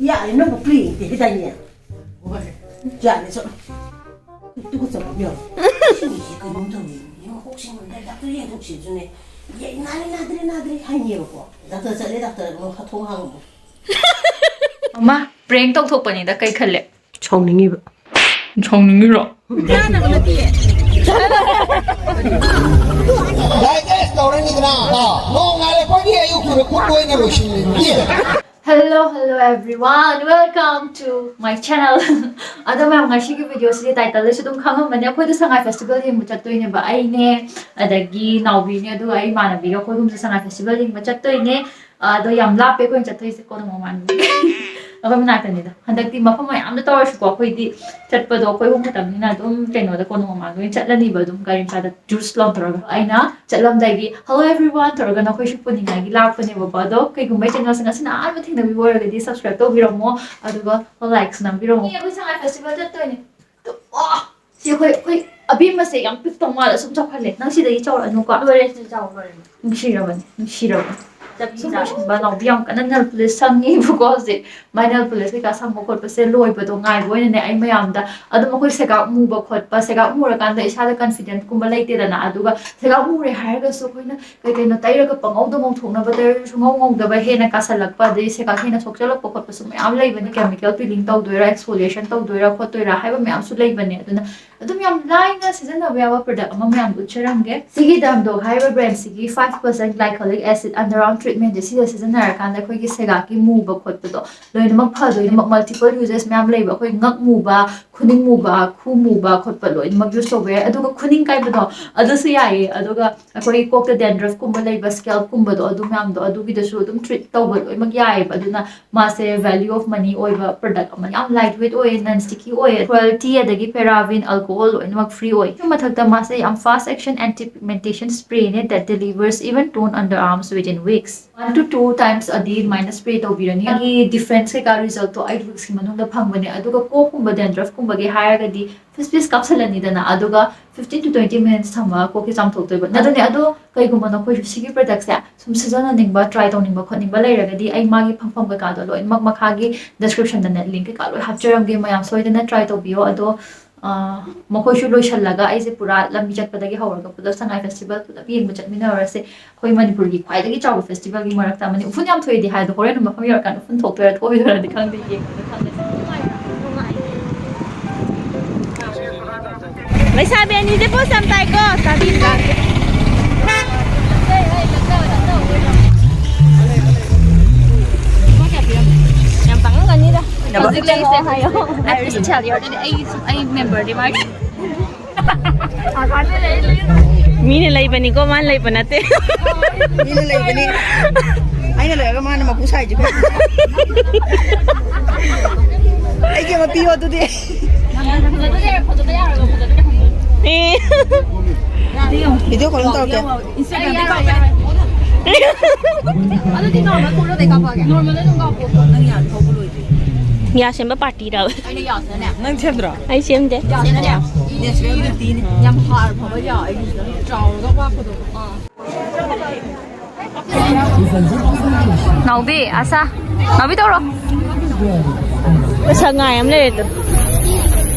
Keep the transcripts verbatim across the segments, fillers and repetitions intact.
ꯌꯥꯔꯦ, ꯅꯪꯕꯨ ꯄ꯭ꯔꯦꯡꯛꯇꯤ ꯍꯥꯏꯗꯥꯏꯅꯦ? ꯍꯣꯏ꯫ ꯌꯥꯔꯦ, ꯆꯠꯂꯣ꯫ ꯇꯨꯀꯠꯆꯕ ꯑꯃ ꯌꯥꯎꯔꯦ꯫ ꯁꯤ ꯃꯤꯁꯦ ꯀꯩꯅꯣꯝ ꯇꯧꯔꯦ꯫ ꯃꯀꯣꯛꯁꯦ ꯉꯝꯗ꯭ꯔꯦ, ꯗꯥꯛꯇꯔ ꯌꯦꯡꯊꯣꯛꯁꯤ ꯑꯗꯨꯅꯦ꯫ ꯌꯦ-, ꯅꯥꯔꯦ, ꯅꯥꯗ꯭ꯔꯦ, ꯅꯥꯗ꯭ꯔꯦ ꯍꯥꯏꯅꯦꯕꯀꯣ꯫ ꯗꯥꯛꯇꯔ ꯆꯠꯂꯦ, ꯗꯥꯛꯇꯔ ꯑꯃꯨꯛ ꯊꯣꯡ ꯍꯥꯡꯉꯝꯃꯣ꯫ ꯃꯃꯥ, ꯄ꯭ꯔꯦꯡꯛ ꯇꯧꯊꯣꯛꯄꯅꯤꯗ, ꯀꯩ ꯈꯜꯂꯦ? ꯁꯥꯎꯅꯤꯡꯉꯤꯕ꯫ ꯁꯥꯎꯅꯤꯡꯉꯤꯔꯣ? ꯗꯥꯏꯖꯦꯁ ꯇꯧꯔꯅꯤꯗꯅ, ꯅꯣꯡꯉꯥꯜꯂꯛꯄꯒꯤ ꯑꯌꯨꯛꯇꯨꯗ ꯈꯨꯠ ꯂꯣꯏꯅ ꯂꯣꯏꯁꯤꯜꯂꯅꯤ꯫ Hello, hello everyone, welcome to my channel. ꯑꯗꯣ ꯃꯌꯥꯝ, ꯉꯁꯤꯒꯤ ꯚꯤꯗꯤꯑꯣꯁꯤꯒꯤ ꯇꯥꯏꯇꯜꯗꯁꯨ ꯑꯗꯨꯝ ꯈꯪꯉꯝꯃꯅꯤ, ꯑꯩꯈꯣꯏꯗꯣ ꯁꯉꯥꯏ ꯐꯦꯁꯇꯤꯚꯦꯜ ꯌꯦꯡꯕ ꯆꯠꯇꯣꯏꯅꯦꯕ, ꯑꯩꯅꯦ, ꯑꯗꯒꯤ ꯅꯥꯎꯕꯤꯅꯦ, ꯑꯗꯨꯒ ꯑꯩ ꯏꯃꯥꯟꯅꯕꯤꯒ ꯑꯩꯈꯣꯏ ꯑꯍꯨꯝꯁꯦ ꯁꯉꯥꯏ ꯐꯦꯁꯇꯤꯚꯦꯜ ꯌꯦꯡꯕ ꯆꯠꯇꯣꯏꯅꯦ꯫ ꯑꯗꯣ ꯌꯥꯝ ꯂꯥꯞꯄꯦ ꯑꯩꯈꯣꯏꯅ ꯆꯠꯇꯣꯏꯁꯦ, ꯀꯣꯅꯨꯡ ꯃꯃꯥꯡꯗꯒꯤ꯫ ꯑꯩꯈꯣꯏ ꯃꯅꯥꯛꯇꯅꯤꯗ꯫ ꯍꯟꯗꯛꯇꯤ ꯃꯐꯝ ꯃꯌꯥꯝꯗ ꯇꯧꯔꯁꯨꯀꯣ, ꯑꯩꯈꯣꯏꯗꯤ ꯆꯠꯄꯗꯣ ꯑꯩꯈꯣꯏ ꯑꯍꯨꯝ ꯈꯛꯇꯪꯅꯤꯅ ꯑꯗꯨꯝ ꯀꯩꯅꯣꯗ, ꯀꯣꯅꯨꯡ ꯃꯃꯥꯡꯗ ꯑꯣꯏꯅ ꯆꯠꯂꯅꯤꯕ, ꯑꯗꯨꯝ ꯒꯥꯔꯤ ꯃꯆꯥꯗ ꯖꯨꯁ ꯂꯧꯊꯣꯔꯒ꯫ ꯑꯩꯅ ꯆꯠꯂꯝꯗꯥꯏꯒꯤ "Hello everyone" ꯇꯧꯔꯒ ꯅꯈꯣꯏꯁꯨ ꯄꯨꯅꯤꯡꯉꯥꯏꯒꯤ ꯂꯥꯛꯄꯅꯦꯕꯀꯣ꯫ ꯑꯗꯣ ꯀꯩꯒꯨꯝꯕ ꯑꯩ ꯆꯦꯅꯦꯜꯁꯦ ꯉꯁꯤꯅ ꯑꯍꯥꯟꯕ ꯊꯦꯡꯅꯕꯤꯕ ꯑꯣꯏꯔꯒꯗꯤ ꯁꯕꯁꯀ꯭ꯔꯥꯏꯕ ꯇꯧꯕꯤꯔꯝꯃꯣ, ꯑꯗꯨꯒ ꯂꯥꯏꯛꯁꯨ ꯅꯝꯕꯤꯔꯝꯃꯣ꯫ ꯑꯩꯈꯣꯏ ꯁꯉꯥꯏ ꯐꯦꯁꯇꯤꯚꯦꯜ ꯆꯠꯇꯣꯏꯅꯦ꯫ ꯑꯗꯣ, ꯑꯣ, ꯁꯤ ꯑꯩꯈꯣꯏ, ꯑꯩꯈꯣꯏ ꯑꯕꯦꯝꯃꯁꯦ ꯌꯥꯝ ꯄꯤꯛꯇꯧ ꯃꯥꯜꯂꯦ, ꯁꯨꯝ ꯆꯥꯎꯈꯠꯂꯦ꯫ ꯅꯪ ꯁꯤꯗꯒꯤ ꯆꯥꯎꯔꯛꯑꯅꯨꯀꯣ꯫ ꯂꯣꯏꯔꯦ, ꯁꯤ ꯆꯥꯎ ꯂꯣꯏꯔꯦ꯫ ꯅꯨꯡꯁꯤꯔꯕꯅꯦ, ꯅꯨꯡꯁꯤꯔꯕꯅꯦ꯫ ꯆꯞ ꯁꯨꯝ ꯆꯥꯔꯦ꯫ ꯂꯣꯏꯁꯤꯟꯕ ꯅꯥꯎꯕꯤ ꯌꯥꯝ ꯀꯟꯅ ꯅꯦꯜ ꯄꯣꯂꯤꯁ ꯁꯪꯉꯤꯕꯀꯣ ꯍꯧꯖꯤꯛ꯫ ꯃꯥꯏ ꯅꯦꯜ ꯄꯣꯂꯤꯁ ꯀꯩꯀꯥ ꯁꯪꯕ ꯈꯣꯠꯄꯁꯦ ꯂꯣꯏꯕꯗꯣ ꯉꯥꯏꯕ ꯑꯣꯏꯅꯅꯦ, ꯑꯩ ꯃꯌꯥꯝꯗ ꯑꯗꯨꯝ, ꯑꯩꯈꯣꯏ ꯁꯦꯒꯥꯛ ꯃꯨꯕ ꯈꯣꯠꯄ, ꯁꯦꯒꯥꯛ ꯃꯨꯔꯀꯥꯟꯗ ꯏꯁꯥꯗ ꯀꯟꯐꯤꯗꯦꯟꯁꯀꯨꯝꯕ ꯂꯩꯇꯦꯗꯅ, ꯑꯗꯨꯒ ꯁꯦꯒꯥꯛ ꯃꯨꯔꯦ ꯍꯥꯏꯔꯒꯁꯨ ꯑꯩꯈꯣꯏꯅ ꯀꯩ ꯀꯩꯅꯣ ꯇꯩꯔꯒ ꯄꯪꯉꯧꯗ ꯉꯧꯊꯣꯛꯅꯕ ꯇꯩꯔꯁꯨ ꯉꯧ ꯉꯧꯗꯕ ꯍꯦꯟꯅ ꯀꯥꯁꯜꯂꯛꯄ, ꯑꯗꯩ ꯁꯦꯒꯥꯛ ꯍꯦꯟꯅ ꯁꯣꯛꯆꯜꯂꯛꯄ ꯈꯣꯠꯄꯁꯨ ꯃꯌꯥꯝ ꯂꯩꯕꯅꯤ꯫ ꯀꯦꯃꯤꯀꯦꯜ ꯄꯤꯂꯤꯡ ꯇꯧꯗꯣꯏꯔꯥ, ꯑꯦꯛꯁꯐꯣꯂꯤꯌꯦꯁꯟ ꯇꯧꯗꯣꯏꯔꯥ ꯈꯣꯠꯇꯣꯏꯔꯥ ꯍꯥꯏꯕ ꯃꯌꯥꯝꯁꯨ ꯂꯩꯕꯅꯦ꯫ ꯑꯗꯨꯅ ꯑꯗꯨꯝ ꯌꯥꯝ ꯂꯥꯏꯅ ꯁꯤꯖꯤꯟꯅꯕ ꯌꯥꯕ ꯄ꯭ꯔꯗꯛ ꯑꯃ ꯃꯌꯥꯝꯗ ꯎꯠꯆꯔꯝꯒꯦ꯫ ꯁꯤꯒꯤ ꯗꯥꯝꯗꯣꯛ ꯍꯥꯏꯔꯤꯕ ꯕ꯭ꯔꯦꯟꯁꯤꯒꯤ five percent glycolic acid underarm treatmentꯁꯦ ꯁꯤꯗ ꯁꯤꯖꯤꯟꯅꯔꯀꯥꯟꯗ ꯑꯩꯈꯣꯏꯒꯤ ꯁꯦꯒꯥꯛꯀꯤ ꯃꯨꯕ ꯈꯣꯠꯄꯗꯣ ꯂꯣꯏꯅꯃꯛ ꯐꯗꯣꯏꯅꯦ꯫ Multiple uses ꯃꯌꯥꯝ ꯂꯩꯕ, ꯑꯩꯈꯣꯏ ꯉꯛ ꯃꯨꯕ, ꯈꯨꯅꯤꯡ ꯃꯨꯕ, ꯈꯨ ꯃꯨꯕ ꯈꯣꯠꯄ ꯂꯣꯏꯅꯃꯛ ꯌꯨꯁ ꯇꯧꯕ ꯌꯥꯏ꯫ ꯑꯗꯨꯒ ꯈꯨꯅꯤꯡ ꯀꯥꯏꯕꯗꯣ ꯑꯗꯨꯁꯨ ꯌꯥꯏꯌꯦ꯫ ꯑꯗꯨꯒ ꯑꯩꯈꯣꯏꯒꯤ ꯀꯣꯛꯇ dandruffꯀꯨꯝꯕ ꯂꯩꯕ, scalpꯀꯨꯝꯕꯗꯣ, ꯑꯗꯨ ꯃꯌꯥꯝꯗꯣ, ꯑꯗꯨꯒꯤꯗꯁꯨ ꯑꯗꯨꯝ ꯇ꯭ꯔꯤꯠ ꯇꯧꯕ ꯂꯣꯏꯅꯃꯛ ꯌꯥꯏꯌꯦꯕ꯫ ꯑꯗꯨꯅ ꯃꯥꯁꯦ value of money ꯑꯣꯏꯕ ꯄ꯭ꯔꯗꯛ ꯑꯃ, ꯌꯥꯝ light weight ꯑꯣꯏꯌꯦ, non sticky ꯑꯣꯏꯌꯦ, cruelty ꯑꯗꯒꯤ paraben, alcohol ꯂꯣꯏꯅꯃꯛ free ꯑꯣꯏ꯫ ꯁꯤ ꯃꯊꯛꯇ ꯃꯥꯁꯦ ꯌꯥꯝ fast action anti pigmentation sprayꯅꯦ that delivers even tone underarms within weeks꯫ One to two times a day ꯑꯗꯨꯃꯥꯏꯅ spray ꯇꯧꯕꯤꯔꯅꯤ꯫ ꯑꯩꯒꯤ difference ꯀꯩꯀꯥ resultꯇꯣ eight weeksꯀꯤ ꯃꯅꯨꯡꯗ ꯐꯪꯕꯅꯦ꯫ ꯑꯗꯨꯒ ꯀꯣꯛꯀꯨꯝꯕ dandruffꯀꯨꯝꯕꯒꯤ ꯍꯥꯏꯔꯒꯗꯤ face paste ꯀꯥꯞꯁꯜꯂꯅꯤꯗꯅ, ꯑꯗꯨꯒ fifteen to twenty minutes ꯊꯝꯃꯒ ꯀꯣꯛꯁꯦ ꯆꯥꯝꯊꯣꯛꯇꯣꯏꯕ꯫ ꯑꯗꯨꯅꯦ, ꯑꯗꯣ ꯀꯩꯒꯨꯝꯕ ꯅꯈꯣꯏꯁꯨ ꯁꯤꯒꯤ productꯁꯦ ꯁꯨꯝ ꯁꯤꯖꯤꯟꯅꯅꯤꯡꯕ, try ꯇꯧꯅꯤꯡꯕ ꯈꯣꯠꯅꯤꯡꯕ ꯂꯩꯔꯒꯗꯤ, ꯑꯩ ꯃꯥꯒꯤ ꯐꯪꯐꯝ ꯀꯩꯀꯥꯗꯣ ꯂꯣꯏꯅꯃꯛ ꯃꯈꯥꯒꯤ descriptionꯗꯅꯦ link ꯀꯩꯀꯥ ꯂꯣꯏ ꯍꯥꯞꯆꯔꯝꯒꯦ꯫ ꯃꯌꯥꯝ ꯁꯣꯏꯗꯅ try ꯇꯧꯕꯤꯌꯣ꯫ ꯑꯗꯣ ꯑ, ꯃꯈꯣꯏꯁꯨ ꯂꯣꯏꯁꯜꯂꯒ ꯑꯩꯁꯦ ꯄꯨꯔꯥ ꯂꯝꯕꯤ ꯆꯠꯄꯗꯒꯤ ꯍꯧꯔꯒ ꯄꯨꯂꯞ ꯁꯉꯥꯏ festival ꯄꯨꯂꯞ ꯌꯦꯡꯕ ꯆꯠꯃꯤꯟꯅꯔꯁꯦ꯫ ꯑꯩꯈꯣꯏ ꯃꯅꯤꯄꯨꯔꯒꯤ ꯈ꯭ꯋꯥꯏꯗꯒꯤ ꯆꯥꯎꯕ festivalꯒꯤ ꯃꯔꯛꯇ ꯑꯃꯅꯤ꯫ ꯎꯐꯨꯟ ꯌꯥꯝ ꯊꯣꯛꯏꯗꯤ ꯍꯥꯏ, ꯑꯗꯣ ꯍꯣꯔꯦꯟ ꯃꯐꯝ ꯌꯧꯔꯀꯥꯟꯗ ꯎꯐꯨꯟ ꯊꯣꯛꯇꯣꯏꯔꯥ ꯊꯣꯛꯑꯣꯏꯗꯣꯏꯔꯥꯗꯤ ꯈꯪꯗꯦ, ꯌꯦꯡꯕꯗ ꯈꯪꯒꯅꯤ꯫ ꯂꯩꯁꯥꯕꯤ ꯑꯅꯤꯁꯦ ꯄꯣꯁ ꯌꯥꯝ ꯇꯥꯏꯀꯣ, ꯆꯥꯕꯤ ꯌꯥꯝ ꯇꯥꯡꯉꯝꯒꯅꯤꯗ꯫ ꯍꯧꯖꯤꯛ ꯂꯩꯁꯦ ꯍꯥꯏꯌꯣ꯫ ꯑꯩ memberꯗꯤ ꯃꯥꯒꯤ꯫ ꯃꯤꯅ ꯂꯩꯕꯅꯤꯀꯣ, ꯃꯥꯅ ꯂꯩꯕ ꯅꯠꯇꯦ꯫ ꯃꯤꯅ ꯂꯩꯕꯅꯤ꯫ ꯑꯩꯅ ꯂꯩꯔꯒ ꯃꯥꯅ ꯃꯄꯨ ꯁꯥꯏꯁꯤꯀꯣ꯫ ꯑꯩꯒꯤ ꯑꯃ ꯄꯤꯌꯣ ꯑꯗꯨꯗꯤ꯫ ꯑꯦ꯫ Video call ꯑꯃ ꯇꯧꯔꯛꯀꯦ꯫ ꯑꯗꯨꯗꯤ normal photoꯗꯩ ꯀꯥꯞꯄꯛꯑꯒꯦ꯫ Normal ꯑꯗꯨꯝ ꯀꯥꯞꯄꯣ꯫ ꯅꯪ ꯌꯥ ꯊꯧꯕ ꯂꯣꯏꯗ꯭ꯔꯤ꯫ ꯌꯥ ꯁꯦꯝꯕ partyꯔꯕ? ꯑꯩꯅ ꯌꯥꯁꯤꯅꯅꯦ꯫ ꯅꯪ ꯁꯦꯝꯗ꯭ꯔꯣ? ꯑꯩ ꯁꯦꯝꯗꯦ꯫ ꯌꯥꯁꯤꯅꯅꯦ꯫ Natural beautyꯅꯦ꯫ ꯌꯥꯝ ꯐꯔ ꯐꯕ ꯌꯥ ꯑꯩꯒꯤꯁꯤꯅ꯫ ꯆꯥꯎꯔꯒ ꯄꯥꯛꯄꯗꯣ꯫ ꯅꯥꯎꯕꯤ, ꯑꯁꯥ꯫ ꯅꯥꯎꯕꯤ ꯇꯧꯔꯣ꯫ ꯁꯉꯥꯏ ꯑꯃ ꯂꯩꯔꯦ ꯑꯗꯣ꯫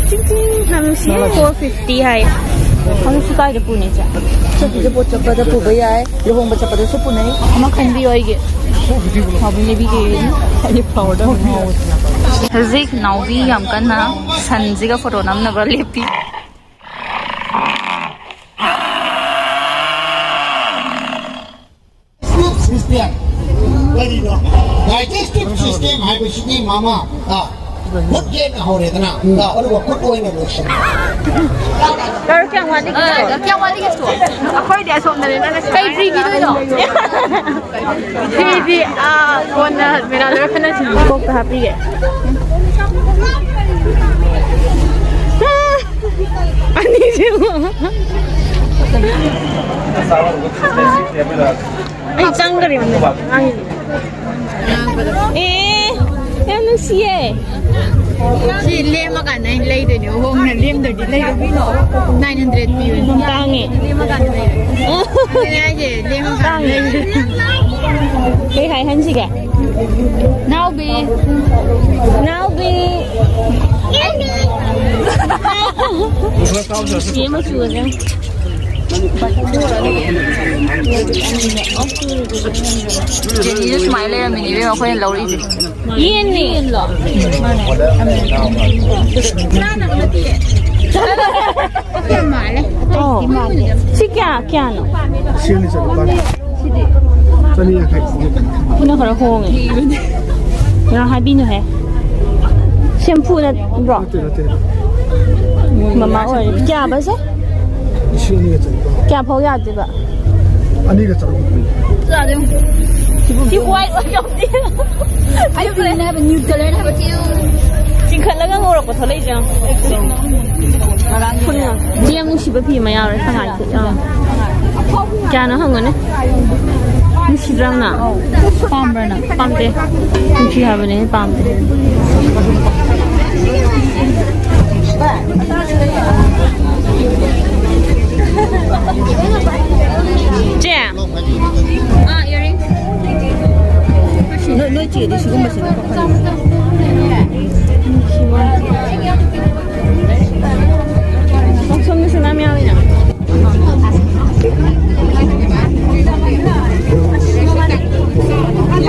ꯆꯤꯡ ꯆꯤꯡ ꯌꯥꯝ ꯅꯨꯡꯁꯤ꯫ Four fifty ꯍꯥꯏ꯫ ꯈꯪꯗꯦ ꯁꯤ ꯀꯥꯏꯗ ꯄꯨꯅꯤ ꯆꯦ? ꯆꯠꯄꯁꯦ ꯄꯣꯠ ꯆꯠꯄꯗ ꯄꯨꯕ ꯌꯥꯏ, ꯂꯨꯍꯣꯡꯕ ꯆꯠꯄꯗꯁꯨ ꯄꯨꯅꯩ꯫ ꯑꯃ ꯈꯟꯕꯤꯌꯨ ꯑꯩꯒꯤ꯫ ꯍꯥꯎꯕꯤ ꯂꯩꯕꯤꯒꯦ꯫ ꯑꯩꯗꯤ flowerꯗ ꯑꯗꯨꯝ ꯉꯥꯎꯋꯦ꯫ ꯍꯧꯖꯤꯛ ꯅꯥꯎꯕꯤ ꯌꯥꯝ ꯀꯟꯅ ꯁꯟꯁꯤꯒ photo ꯅꯝꯅꯕ ꯂꯦꯞꯄꯤ꯫ System꯫ ꯀꯔꯤꯅꯣ? Digestive system ꯍꯥꯏꯕꯁꯤꯗꯤ ꯃꯃꯥ, ꯑ, ꯈꯨꯠ ꯌꯦꯠꯅ ꯍꯧꯔꯦꯗꯅ, ꯑ, ꯑꯗꯨꯒ ꯈꯨꯠ ꯑꯣꯏꯅ ꯂꯣꯏꯁꯤꯟ꯫ ꯀꯌꯥꯝ ꯋꯥꯠꯂꯤꯒꯦ? ꯑ, ꯀꯌꯥꯝ ꯋꯥꯠꯂꯤꯒꯦ store? ꯑꯩꯈꯣꯏꯗꯤ ꯑꯁꯣꯝꯗꯅꯦ, ꯅꯪꯅ ꯀꯩ free ꯄꯤꯗꯣꯏꯅꯣ? Freeꯗꯤ, ꯑ, ꯀꯣꯟꯅ ꯃꯦꯂꯥ ꯂꯣꯏꯔ ꯈꯟꯅꯁꯤ꯫ ꯀꯣꯛꯇ ꯍꯥꯞꯄꯤꯒꯦ꯫ ꯑꯅꯤꯁꯤꯕꯨ꯫ ꯑꯩ ꯆꯪꯈ꯭ꯔꯦ꯫ ꯑꯦ, ꯌꯥꯝ ꯅꯨꯡꯁꯤꯌꯦ꯫ ꯁꯤ ꯂꯦꯝꯃꯀꯥꯟꯗ ꯑꯩꯅ ꯂꯩꯗꯣꯏꯅꯦ, ꯍꯣꯡꯅ ꯂꯦꯝꯗ꯭ꯔꯗꯤ ꯂꯩꯔꯣꯏ꯫ Nine hundred ꯄꯤꯕꯅꯤ꯫ ꯌꯥꯝ ꯇꯥꯡꯉꯦ꯫ ꯂꯦꯝꯃꯀꯥꯟꯗ ꯂꯩꯔꯣꯏ꯫ ꯑꯗꯨꯅꯦ ꯍꯥꯏꯁꯦ, ꯂꯦꯝꯃꯀꯥꯟꯗ ꯇꯥꯡꯉꯦ꯫ ꯂꯩꯔꯣꯏ꯫ ꯀꯩ ꯍꯥꯏ ꯍꯟꯁꯤꯒꯦ? ꯅꯥꯎꯕꯤ꯫ ꯅꯥꯎꯕꯤ꯫ ꯅꯨꯡꯁꯤꯌꯦ ꯃꯆꯨꯒꯁꯦ꯫ ꯖꯦꯅꯤꯁꯨ ꯁꯨꯃꯥꯏꯅ ꯂꯩꯔꯝꯃꯤꯅꯦ, ꯏꯕꯦꯝꯃ, ꯑꯩꯈꯣꯏꯅ ꯂꯧꯔꯛꯏꯁꯦ꯫ ꯌꯦꯟꯅꯤ꯫ ꯌꯦꯟꯂꯣ? ꯌꯥꯝ ꯃꯥꯜꯂꯦ꯫ ꯑꯣ꯫ ꯁꯤ ꯀꯌꯥ, ꯀꯌꯥꯅꯣ? ꯁꯤꯅꯤ ꯆꯠꯂꯨ, ꯆꯅꯤ ꯌꯥꯡꯈꯩ꯫ ꯁꯤꯅ ꯈꯔ ꯍꯣꯡꯉꯦ꯫ ꯉꯥ ꯍꯥꯏꯕꯤꯅꯨꯍꯦ꯫ ꯁꯦꯝꯐꯨ ꯅꯠꯇ꯭ꯔꯣ? ꯅꯠꯇꯦ, ꯅꯠꯇꯦ꯫ ꯃꯃꯥ ꯑꯣꯏꯔꯦ꯫ ꯀꯌꯥꯕ ꯁꯦ? ꯂꯤꯁꯤꯡ ꯑꯅꯤꯒ ꯆꯅꯤꯄꯥꯟ꯫ ꯀꯌꯥ ꯐꯥꯎ ꯌꯥꯗꯣꯏꯕ? ꯑꯅꯤꯒ ꯆꯥꯇ꯭ꯔꯨꯛ꯫ ꯁꯤ white ꯑꯣꯏ ꯌꯥꯎꯗꯦ꯫ ꯑꯩ green ꯍꯥꯏꯕ, nude color ꯍꯥꯏꯕ꯫ ꯆꯤꯡꯈꯠꯂꯒ ꯉꯧꯔꯛꯄ ꯊꯣꯛꯂꯛꯏꯁꯦ ꯌꯦꯡꯉꯣ꯫ ꯁꯤ ꯌꯥꯝ ꯅꯨꯡꯁꯤꯕ ꯐꯤ ꯑꯃ ꯌꯥꯎꯔꯦ, ꯁꯉꯥꯏ ꯐꯤ꯫ ꯑꯥ꯫ ꯀꯌꯥꯅꯣ ꯍꯪꯉꯨꯅꯦ꯫ ꯅꯨꯡꯁꯤꯗ꯭ꯔꯥ ꯅꯪ? ꯄꯥꯝꯕ꯭ꯔꯥ ꯅꯪ? ꯄꯥꯝꯗꯦ꯫ ꯅꯨꯡꯁꯤ ꯍꯥꯏꯕꯅꯦ, ꯄꯥꯝꯗꯦ꯫ ꯆꯦ꯫ ꯑꯥ, earring꯫ ꯅꯣꯏ, ꯅꯣꯏ ꯆꯦꯗꯤ ꯁꯤꯒꯨꯝꯕꯁꯤꯅ ꯈꯔ ꯐꯅꯤ꯫ ꯁꯣꯝꯗꯁꯨ ꯃꯌꯥꯝ ꯌꯥꯎꯋꯤꯅ꯫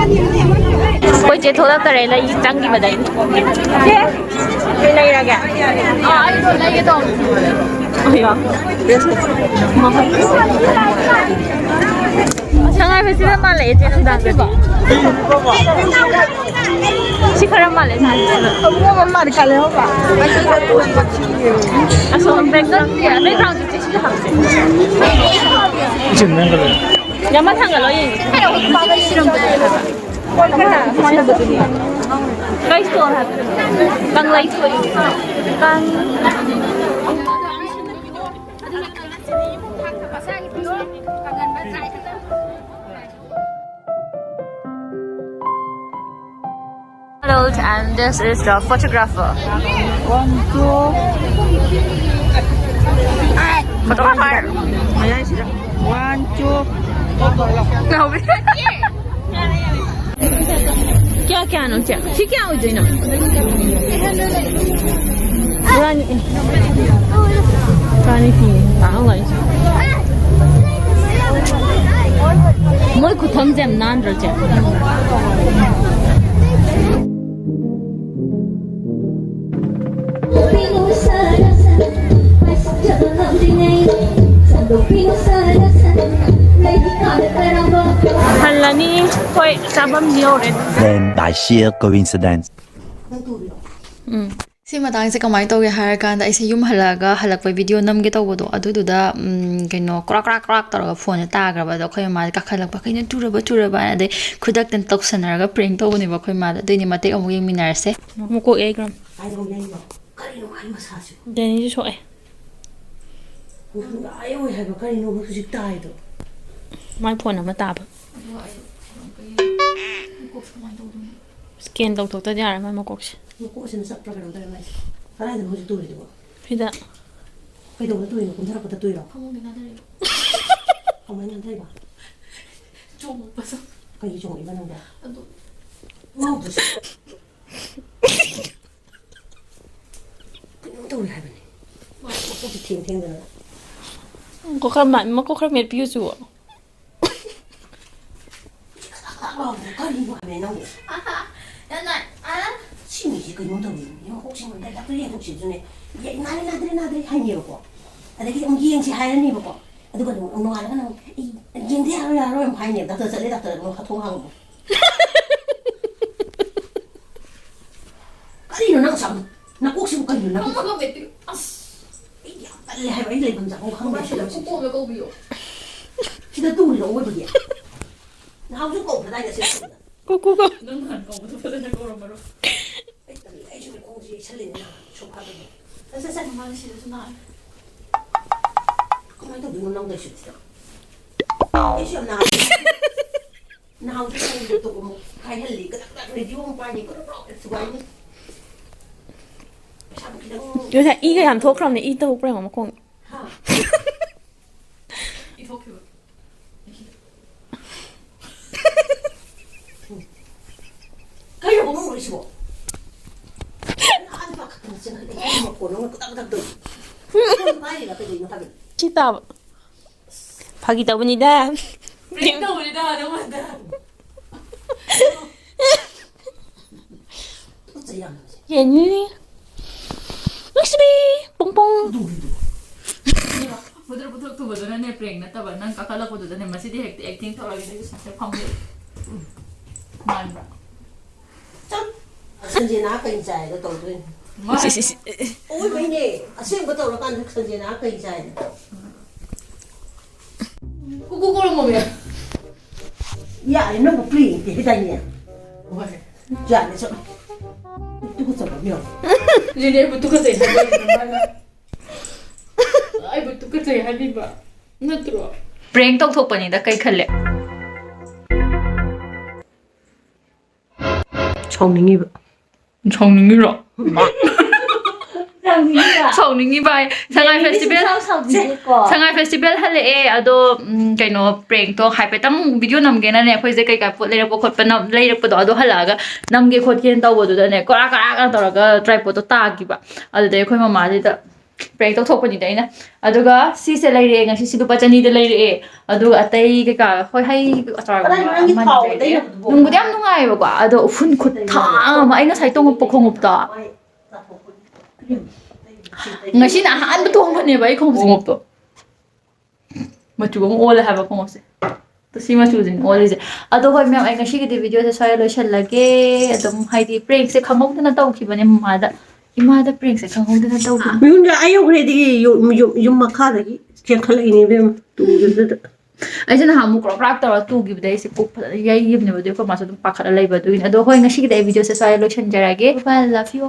ꯑꯩꯈꯣꯏ ꯆꯦ ꯊꯣꯛꯂꯛꯇꯔꯦ, ꯂꯩ ꯆꯪꯈꯤꯕꯗꯩ꯫ ꯆꯦ, ꯀꯩ ꯂꯩꯔꯒꯦ? ꯑꯥ, ꯑꯩꯗꯣ ꯂꯩꯒꯦ ꯇꯧꯕꯅꯦ꯫ ꯑꯌꯥ꯫ ꯁꯉꯥꯏ festival ꯃꯥꯜꯂꯛꯑꯦ, ꯆꯦ, ꯅꯨꯡꯗꯥꯡꯗꯗꯤ꯫ ꯁꯤ ꯈꯔ ꯃꯥꯜꯂꯦ, ꯁꯉꯥꯏ festival꯫ ꯑꯃꯨꯛ ꯑꯃ ꯃꯥꯜꯂꯦ, ꯀꯥꯂꯦ ꯍꯧꯕ꯫ ꯑꯁꯣꯝ background, background ꯆꯦ, ꯁꯤꯗ ꯍꯥꯞꯁꯦ꯫ ꯌꯥꯝ ꯊꯥꯡꯒꯠꯂꯣ, ꯌꯦꯡꯒꯦ꯫ ꯀꯩ store ꯍꯥꯏꯕ? ꯀꯪꯂꯩ store꯫ ꯀꯪ- Hello, and this is the photographer. One, two. Photographer. ꯃꯌꯥꯏꯁꯤꯗ. One, two. ꯀꯌꯥ ꯀꯌꯥꯅꯣ ꯆꯦ? ꯁꯤ ꯀꯌꯥ ꯑꯣꯏꯗꯣꯏꯅꯣ? ꯏꯕꯥꯅꯤ, ꯏꯕꯥꯅꯤ ꯐꯤ ꯇꯥꯍꯧꯒꯅꯤ꯫ ꯃꯣꯏ ꯈꯨꯊꯝꯁꯦ ꯌꯥꯝ ꯅꯥꯟꯗ꯭ꯔꯣ ꯆꯦ? ꯍꯜꯂꯅꯤ꯫ ꯍꯣꯏ, ꯆꯥꯐꯝ ꯌꯧꯔꯦ꯫ Then, by sheer coincidence. ꯎꯝ꯫ ꯁꯤ ꯃꯇꯥꯡꯁꯦ ꯀꯃꯥꯏꯅ ꯇꯧꯒꯦ ꯍꯥꯏꯔꯀꯥꯟꯗ, ꯑꯩꯁꯦ ꯌꯨꯝ ꯍꯜꯂꯛꯑꯒ ꯍꯜꯂꯛꯄꯩ ꯚꯤꯗꯤꯑꯣ ꯅꯝꯒꯦ ꯇꯧꯕꯗꯣ, ꯑꯗꯨꯗꯨꯗ, ꯎꯝ, ꯀꯩꯅꯣ, ꯀ꯭ꯔꯥꯛ ꯀ꯭ꯔꯥꯛ ꯀ꯭ꯔꯥꯛ ꯇꯧꯔꯒ ꯐꯣꯟꯁꯦ ꯇꯥꯈ꯭ꯔꯕ꯫ ꯑꯗꯣ ꯑꯩꯈꯣꯏ ꯃꯃꯥꯁꯦ ꯀꯥꯈꯠꯂꯛꯄ, "ꯀꯩꯅꯣ, ꯇꯨꯔꯕ, ꯇꯨꯔꯕ?" ꯍꯥꯏꯅ꯫ ꯑꯗꯩ ꯈꯨꯗꯛꯇ ꯇꯧꯁꯟꯅꯔꯒ ꯄ꯭ꯔꯦꯡ ꯇꯧꯕꯅꯦꯕ ꯑꯩꯈꯣꯏ ꯃꯥꯗ꯫ ꯑꯗꯨꯏꯅꯦ, ꯃꯇꯦꯛ ꯑꯃꯨꯛ ꯌꯦꯡꯃꯤꯟꯅꯔꯁꯦ꯫ ꯃꯀꯣꯛ ꯌꯩꯈ꯭ꯔꯝ꯫ ꯀꯥꯏꯗꯧ ꯌꯩꯅꯣ? ꯀꯔꯤꯅꯣ ꯃꯥꯏ ꯃꯁꯥꯁꯤꯕꯨ? ꯗꯦꯅꯤꯁꯨ ꯁꯣꯛꯑꯦ꯫ ꯅꯪ ꯑꯥ ꯌꯧꯋꯦ ꯍꯥꯏꯕ ꯀꯔꯤꯅꯣ ꯍꯧꯖꯤꯛ ꯇꯥꯏꯗꯣ? ꯃꯥꯏ ꯐꯣꯟ ꯑꯃ ꯇꯥꯕ꯫ ꯑꯗꯣ ꯑꯩ ꯀꯩꯅꯣ, ꯀꯩ, ꯀꯣꯛꯁꯦ ꯀꯃꯥꯏꯅ ꯇꯧꯗꯣꯏꯅꯣ? ꯁ꯭ꯀꯦꯟ ꯇꯧꯊꯣꯛꯇꯗꯤ ꯌꯥꯔꯣꯏ ꯃꯥꯏ ꯃꯀꯣꯛꯁꯦ꯫ ꯃꯀꯣꯛꯁꯤꯅ ꯆꯞꯄ꯭ꯔꯥ ꯀꯩꯅꯣꯝ ꯇꯧꯔꯦ ꯃꯥꯏꯁꯦ꯫ ꯀꯗꯥꯏꯗꯅꯣ ꯍꯧꯖꯤꯛ ꯇꯨꯔꯤꯗꯨꯕꯣ? ꯁꯤꯗ꯫ ꯀꯩꯗꯧꯕꯗ ꯇꯨꯔꯤꯅꯣ? ꯀꯨꯝꯊꯔꯛꯄꯗ ꯇꯨꯏꯔꯣ? ꯐꯃꯨꯡꯗ ꯅꯥꯟꯊꯔꯛꯏꯕ꯫ ꯀꯃꯥꯏꯅ ꯅꯥꯟꯊꯔꯤꯕ? ꯆꯣꯡꯉꯛꯄꯁꯨ꯫ ꯀꯩꯒꯤ ꯆꯣꯡꯉꯛꯏꯕ ꯅꯪꯗꯤ? ꯑꯗꯨ꯫ ꯉꯥꯎꯗ꯭ꯔꯁꯨ꯫ ꯀꯩꯅꯣꯝ ꯇꯧꯔꯦ ꯍꯥꯏꯕꯅꯤ꯫ ꯃꯥ ꯃꯀꯣꯛꯁꯦ ꯊꯦꯡ ꯊꯦꯡꯗꯅ꯫ ꯃꯀꯣꯛ ꯈꯔ ꯃ-, ꯃꯀꯣꯛ ꯈꯔ ꯃꯦꯠꯄꯤꯌꯨ ꯆꯨ꯫ ꯀꯔꯤꯅꯣ ꯍꯥꯏꯕꯅꯤ ꯅꯪꯕꯨ? ꯑꯍꯥ, ꯌꯥꯝ ꯅꯥꯏ꯫ ꯑꯥ꯫ ꯁꯤ ꯃꯤꯁꯤ ꯀꯩꯅꯣꯝ ꯇꯧꯔꯦ꯫ ꯃꯀꯣꯛꯁꯦ ꯗꯥꯛꯇꯔ ꯌꯦꯡꯊꯣꯛꯁꯤꯁꯨꯅꯦ꯫ ꯌꯦ-, ꯅꯥꯔꯦ, ꯅꯥꯗ꯭ꯔꯦ, ꯅꯥꯗ꯭ꯔꯦ ꯍꯥꯏꯅꯦꯕꯀꯣ꯫ ꯑꯗꯒꯤ ꯑꯃꯨꯛ ꯌꯦꯡꯁꯤ ꯍꯥꯏꯔꯅꯦꯕꯀꯣ꯫ ꯑꯗꯨꯒ ꯑꯃꯨꯛ ꯅꯣꯡꯉꯥꯜꯂꯒꯅ ꯑꯃꯨꯛ, "ꯑꯩ ꯌꯦꯡꯗ ꯌꯥꯔꯣꯏ, ꯌꯥꯔꯣꯏ," ꯑꯃꯨꯛ ꯍꯥꯏꯅꯦꯕ꯫ ꯗꯥꯛꯇꯔ ꯆꯠꯂꯦ, ꯗꯥꯛꯇꯔ ꯑꯗꯨꯝ ꯍꯥꯊꯨ ꯍꯥꯡꯉꯨ꯫ ꯀꯔꯤꯅꯣ ꯅꯪ ꯑꯁꯨꯛ ꯌꯥꯝ, ꯅꯀꯣꯛꯁꯤꯕꯨ ꯀꯔꯤꯅꯣ ꯅꯪ? ꯐꯝꯃꯒ ꯃꯦꯠꯄꯤꯌꯨ꯫ ꯑꯁ꯫ ꯑꯩ ꯌꯥꯝ ꯇꯜꯂꯦ ꯍꯥꯏꯕ, ꯑꯩ ꯂꯩꯐꯝ ꯆꯥꯐꯝ ꯈꯪꯗꯦ ꯁꯤꯗ꯫ ꯁꯤꯗ ꯀꯣꯛ ꯀꯣꯝꯅ ꯀꯧꯕꯤꯌꯣ꯫ ꯁꯤꯗ ꯇꯨꯔꯤꯔꯣ ꯑꯋꯣꯏꯕꯒꯤ? ꯅꯍꯥꯟꯁꯨ ꯀꯧꯈ꯭ꯔꯗꯥꯏꯅꯦ ꯁꯤꯗ? ꯀꯨꯀꯨ ꯀꯧ꯫ ꯅꯪ ꯅꯍꯥꯟ ꯀꯧꯕꯗꯣ ꯐꯖꯅ ꯀꯧꯔꯝꯃꯔꯣꯏ꯫ ꯑꯩ ꯇꯜꯂꯦ, ꯑꯩꯁꯨꯅꯦ ꯈꯣꯡꯁꯦ ꯌꯩꯁꯜꯂꯤꯅꯦ ꯁꯣꯐꯥꯗꯨꯗ꯫ ꯁꯠ, ꯁꯠ, ꯁꯠ꯫ ꯃꯥꯅ ꯁꯤꯗꯁꯨ ꯅꯥꯔꯦ꯫ ꯀꯃꯥꯏꯅ ꯇꯧꯗꯣꯏꯅꯣ ꯅꯪ ꯇꯧꯔꯤꯁꯤꯕꯣ ꯁꯤꯗ? ꯑꯩꯁꯨ ꯌꯥꯝ ꯅꯥꯔꯦ꯫ ꯅꯍꯥꯟꯁꯨ ꯁꯪꯒꯤꯠꯇꯣ ꯑꯃꯨꯛ ꯀꯥꯏꯍꯜꯂꯤ, ꯀꯗꯛ ꯀꯗꯛ ꯔꯦꯗꯤꯑꯣ ꯑꯃꯨꯛ ꯄꯥꯏꯅꯤ, ꯀꯗꯛ ꯀꯗꯛ ꯊꯨꯒꯥꯏꯅꯤ꯫ ꯄꯩꯁꯥ ꯑꯃꯨꯛ ꯈꯤꯇꯪ ꯉꯁꯥꯏ ꯏꯒ ꯌꯥꯝ ꯊꯣꯛꯈ꯭ꯔꯕꯅꯦ, ꯏ ꯊꯣꯛꯄ꯭ꯔꯥ ꯌꯦꯡꯉꯣ ꯃꯈꯣꯡ꯫ ꯍꯥ? ꯏ ꯊꯣꯛꯈꯤꯕ꯫ ꯀꯩꯅꯣ ꯃꯃꯧ ꯑꯣꯏꯔꯤꯁꯤꯕꯣ? ꯑꯥꯗ ꯄꯥꯈꯠꯇꯅ ꯆꯦꯟꯈꯠꯂꯛꯏ꯫ ꯃꯈꯣꯟ ꯑꯃ ꯀꯗꯛ ꯀꯗꯛ ꯇꯧꯔꯤ꯫ ꯐꯣꯟ ꯄꯥꯏꯔꯤꯔꯥ ꯀꯩꯗꯧꯔꯤꯅꯣ ꯍꯥꯏꯕꯅꯤ꯫ ꯁꯤ ꯇꯥꯕ꯫ ꯐꯥꯒꯤ ꯇꯧꯕꯅꯤꯗ꯫ ꯄ꯭ꯔꯦꯡ ꯇꯧꯕꯅꯤꯗ, ꯅꯉꯣꯟꯗ꯫ ꯇꯨꯀꯠꯆꯩ ꯌꯥꯝꯅ꯫ ꯌꯦꯡꯅꯤ꯫ ꯅꯨꯡꯁꯤꯕꯤ꯫ ꯄꯨꯡ ꯄꯨꯡ꯫ ꯃꯗꯨꯔ ꯄꯨꯊꯣꯛ ꯊꯨꯕꯗꯨꯅꯅꯦ, ꯄ꯭ꯔꯦꯡ ꯅꯠꯇꯕ꯫ ꯅꯪ ꯀꯥꯈꯠꯂꯛꯄꯗꯨꯗꯅꯦ, ꯃꯁꯤꯗꯤ ꯍꯦꯛꯇ ꯑꯦꯛꯇꯤꯡ ꯇꯧꯔꯒꯦ, ꯑꯩꯁꯨ ꯁꯨꯃꯥꯏꯅ ꯐꯝꯒꯦ꯫ ꯃꯥꯟꯕ꯭ꯔꯥ? ꯆꯞ꯫ ꯁꯟꯖꯦꯅꯥ ꯀꯩ ꯆꯥꯏꯗꯣ ꯇꯧꯗꯣꯏꯅꯤ꯫ ꯃꯥ-, ꯁꯤ, ꯁꯤ, ꯁꯤ꯫ ꯑꯣꯏꯕꯩꯅꯦ꯫ ꯑꯁꯦꯡꯕ ꯇꯧꯔꯀꯥꯟꯗ ꯁꯟꯖꯦꯅꯥ ꯀꯩ ꯆꯥꯏꯅꯣ? ꯀꯨꯀꯨ ꯀꯧꯔꯝꯃꯣꯃꯦ꯫ ꯌꯥꯔꯦ, ꯅꯪꯕꯨ ꯄ꯭ꯔꯦꯡ ꯇꯧꯏ ꯍꯥꯏꯗꯥꯏꯅꯦ? ꯍꯣꯏ꯫ ꯌꯥꯔꯦ, ꯆꯠꯂꯣ꯫ ꯇꯨꯀꯠꯆꯕ ꯑꯃ ꯌꯥꯎꯔꯦ꯫ ꯂꯤꯂꯤ, ꯑꯩꯕꯨ ꯇꯨꯀꯠꯆꯩ ꯍꯥꯏꯕ ꯃꯥꯅ꯫ ꯑꯩꯕꯨ ꯇꯨꯀꯠꯆꯩ ꯍꯥꯏꯕꯤꯕ ꯅꯠꯇ꯭ꯔꯣ? ꯄ꯭ꯔꯦꯡ ꯇꯧꯊꯣꯛꯄꯅꯤꯗ, ꯀꯩ ꯈꯜꯂꯦ? ꯁꯥꯎꯅꯤꯡꯉꯤꯕ꯫ ꯁꯥꯎꯅꯤꯡꯉꯤꯔꯣ? ꯁꯥꯎꯅꯤꯡꯉꯤꯔꯣ? ꯁꯥꯎꯅꯤꯡꯉꯤꯕ ꯍꯥꯏ꯫ ꯁꯉꯥꯏ ꯂꯤꯂꯤꯗꯤ ꯐꯦꯁꯇꯤꯚꯦꯜ, ꯁꯨꯡꯁꯥꯎ ꯁꯥꯎꯕꯤꯗꯦꯀꯣ꯫ ꯁꯉꯥꯏ ꯐꯦꯁꯇꯤꯚꯦꯜ ꯍꯜꯂꯛꯑꯦ, ꯑꯗꯣ, ꯎꯝ, ꯀꯩꯅꯣ, ꯄ꯭ꯔꯦꯡꯇꯣ ꯍꯥꯏꯐꯦꯠꯇꯪ ꯚꯤꯗꯤꯑꯣ ꯅꯝꯒꯦꯅꯅꯦ, ꯑꯩꯈꯣꯏꯁꯦ ꯀꯩꯀꯥ ꯄꯣꯠ ꯂꯩꯔꯛꯄ ꯈꯣꯠꯄ ꯅꯝ-, ꯂꯩꯔꯛꯄꯗꯣ, ꯑꯗꯣ ꯍꯜꯂꯛꯑꯒ ꯅꯝꯒꯦ ꯈꯣꯠꯀꯦꯅ ꯇꯧꯕꯗꯨꯗꯅꯦ, ꯀꯣꯔꯥ ꯀꯣꯔꯥꯒ ꯇꯧꯔꯒ ꯇ꯭ꯔꯥꯏꯄꯣꯠꯇꯣ ꯇꯥꯈꯤꯕ꯫ ꯑꯗꯨꯗꯩ ꯑꯩꯈꯣꯏ ꯃꯃꯥꯁꯤꯗ ꯄ꯭ꯔꯦꯡ ꯇꯧꯊꯣꯛꯄꯅꯤꯗ ꯑꯩꯅ꯫ ꯑꯗꯨꯒ ꯁꯤꯁꯦ ꯂꯩꯔꯛꯑꯦ, ꯉꯁꯤꯁꯤ ꯂꯨꯄꯥ ꯆꯅꯤꯗ ꯂꯩꯔꯛꯑꯦ꯫ ꯑꯗꯨꯒ ꯑꯇꯩ ꯀꯩꯀꯥ, ꯍꯣꯏ, ꯍꯩ ꯑꯆꯥꯔꯒꯨꯝꯕ ꯀꯗꯥꯏꯅꯣ ꯅꯪꯒꯤ ꯑꯃꯅꯤ ꯊꯥꯎ ꯂꯩꯔꯛꯑꯦ꯫ ꯇꯩꯅꯕꯗꯨꯕꯣ? ꯅꯨꯡꯕꯨꯗꯤ ꯌꯥꯝ ꯅꯨꯡꯉꯥꯏꯌꯦꯕꯀꯣ, ꯑꯗꯣ ꯎꯐꯨꯟ ꯈꯨꯠꯊꯥꯡ ꯑꯃ, ꯑꯩ ꯉꯁꯥꯏ ꯇꯣꯡꯉꯛꯄ ꯈꯣꯡꯎꯞꯇꯣ꯫ ꯉꯁꯤꯅ ꯑꯍꯥꯟꯕ ꯇꯣꯡꯕꯅꯦꯕ ꯑꯩ ꯈꯣꯡꯎꯞ, ꯈꯣꯡꯎꯞꯇꯣ꯫ ꯃꯆꯨ ꯑꯃ ꯑꯣꯜꯂꯦ ꯍꯥꯏꯕ ꯈꯣꯡꯎꯞꯁꯦ꯫ ꯑꯗꯣ ꯁꯤ ꯃꯆꯨꯁꯤꯅꯦ ꯑꯣꯜꯂꯤꯁꯦ꯫ ꯑꯗꯣ ꯍꯣꯏ ꯃꯌꯥꯝ, ꯑꯩ ꯉꯁꯤꯒꯤꯗꯤ ꯚꯤꯗꯤꯑꯣꯁꯦ ꯁ꯭ꯋꯥꯏꯗ ꯂꯣꯏꯁꯤꯜꯂꯒꯦ꯫ ꯑꯗꯨꯝ ꯍꯥꯏꯗꯤ ꯄ꯭ꯔꯦꯡꯁꯦ ꯈꯪꯍꯧꯗꯅ ꯇꯧꯈꯤꯕꯅꯦ ꯃꯃꯥꯗ꯫ ꯏꯃꯥꯗ ꯄ꯭ꯔꯦꯡꯁꯦ ꯈꯪꯍꯧꯗꯅ ꯇꯧꯈꯤꯕꯅꯦ꯫ ꯌꯨꯝꯗ ꯑꯩ ꯌꯧꯈ꯭ꯔꯦꯗꯤ ꯌꯨꯝ, ꯌꯨꯝ, ꯌꯨꯝ ꯃꯈꯥꯗꯒꯤ ꯆꯦꯟꯈꯠꯂꯛꯏꯅꯦ ꯏꯕꯦꯝꯃ, ꯇꯨꯡꯗꯨꯗ꯫ ꯑꯩꯁꯦ ꯅꯍꯥꯟ ꯑꯃꯨꯛ ꯀ꯭ꯔꯣꯛ ꯀ꯭ꯔꯥꯛ ꯇꯧꯔ ꯇꯨꯈꯤꯕꯗꯩ ꯑꯩꯁꯦ ꯀꯣꯛ ꯐꯖꯅ ꯌꯩꯈꯤꯕꯅꯦꯕ, ꯑꯗꯨꯒꯤ ꯑꯩꯈꯣꯏ ꯃꯥꯁꯨ ꯑꯗꯨꯝ ꯄꯥꯈꯠꯂ ꯂꯩꯕ ꯑꯗꯨꯒꯤꯅꯦ꯫ ꯑꯗꯣ ꯍꯣꯏ, ꯉꯁꯤꯒꯤꯗꯤ ꯑꯩ ꯚꯤꯗꯤꯑꯣꯁꯦ ꯁ꯭ꯋꯥꯏꯗ ꯂꯣꯏꯁꯤꯟꯖꯔꯒꯦ꯫ Bye bye, love you all.